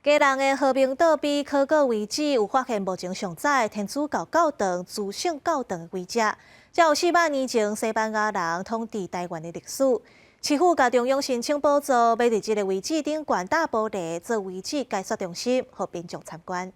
基隆的和平島邊考古遺址有發現目前上早的天主教教堂、諸聖教堂的遺跡，這有400年前西班牙人統治台灣的歷史。市府共中央申請補助，欲佇這个遺址頂懸罩玻璃做遺址解說中心，予民眾參觀。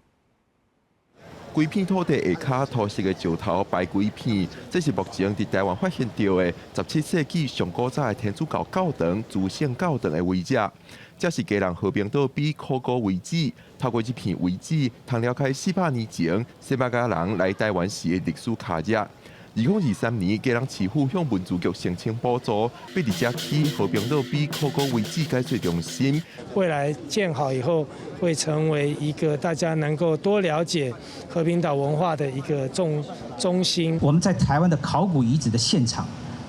規片土地下跤塗色的石頭排幾片，這是目前佇台灣發現著的17世紀上古早的天主教教堂、諸聖教堂的遺跡。這是基隆和平島邊考古遺址，透過這片遺址，通了解400年前西班牙人來台灣時的歷史跤跡。2023年，基隆市府向文資局申請補助，欲佇遮起和平島邊考古遺址解說中心。未來建好以後，會成為一個大家能夠多了解和平島文化的一個中心。我們在台灣的考古遺址的現場，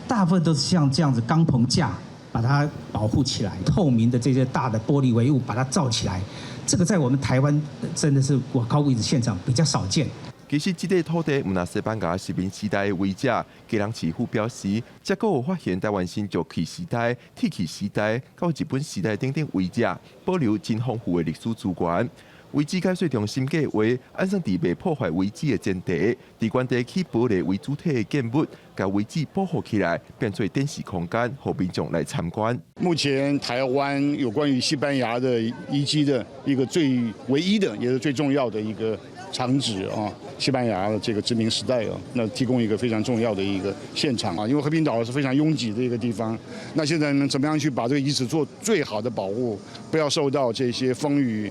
大部分都是像這樣子鋼棚架，把它保護起來，透明的這些大的玻璃帷幕把它罩起來。這個在我們台灣真的是我考古遺址現場比較少見。其實這塊土地毋但西班牙殖民時代的遺跡，基隆市府表示，這閣有發現台灣新石器時代、鐵器時代到日本時代等等遺跡，保留真豐富的歷史資源。遺址解說中心計劃，按算佇袂破壞遺址的前提，佇原地起玻璃為主體的建物，共遺址保護起來，變做展示空間，予民眾來參觀。目前台灣有關於西班牙的遺跡的一個最唯一的，也是最重要的一個場址啊，西班牙的這個殖民時代啊，那提供一個非常重要的一個現場啊，因為和平島是非常擁擠的一個地方，那現在呢，怎麼樣去把這個遺址做最好的保護，不要受到這些風雨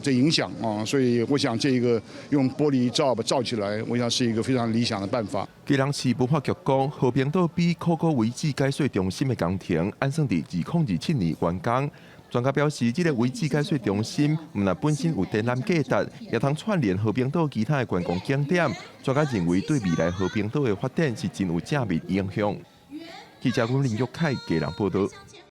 影響啊，所以我想這個用玻璃罩罩起來，我想是一個非常理想的辦法。基隆市文化局講，和平島邊考古遺址解說中心的工程，按算佇2027年完工。專家表示，這個遺址解說中心毋但本身有展覽價值，也通串聯和平島其他的觀光景點。專家認為，對未來和平島的發展是真有正面影響。記者阮林玉凱基隆報導。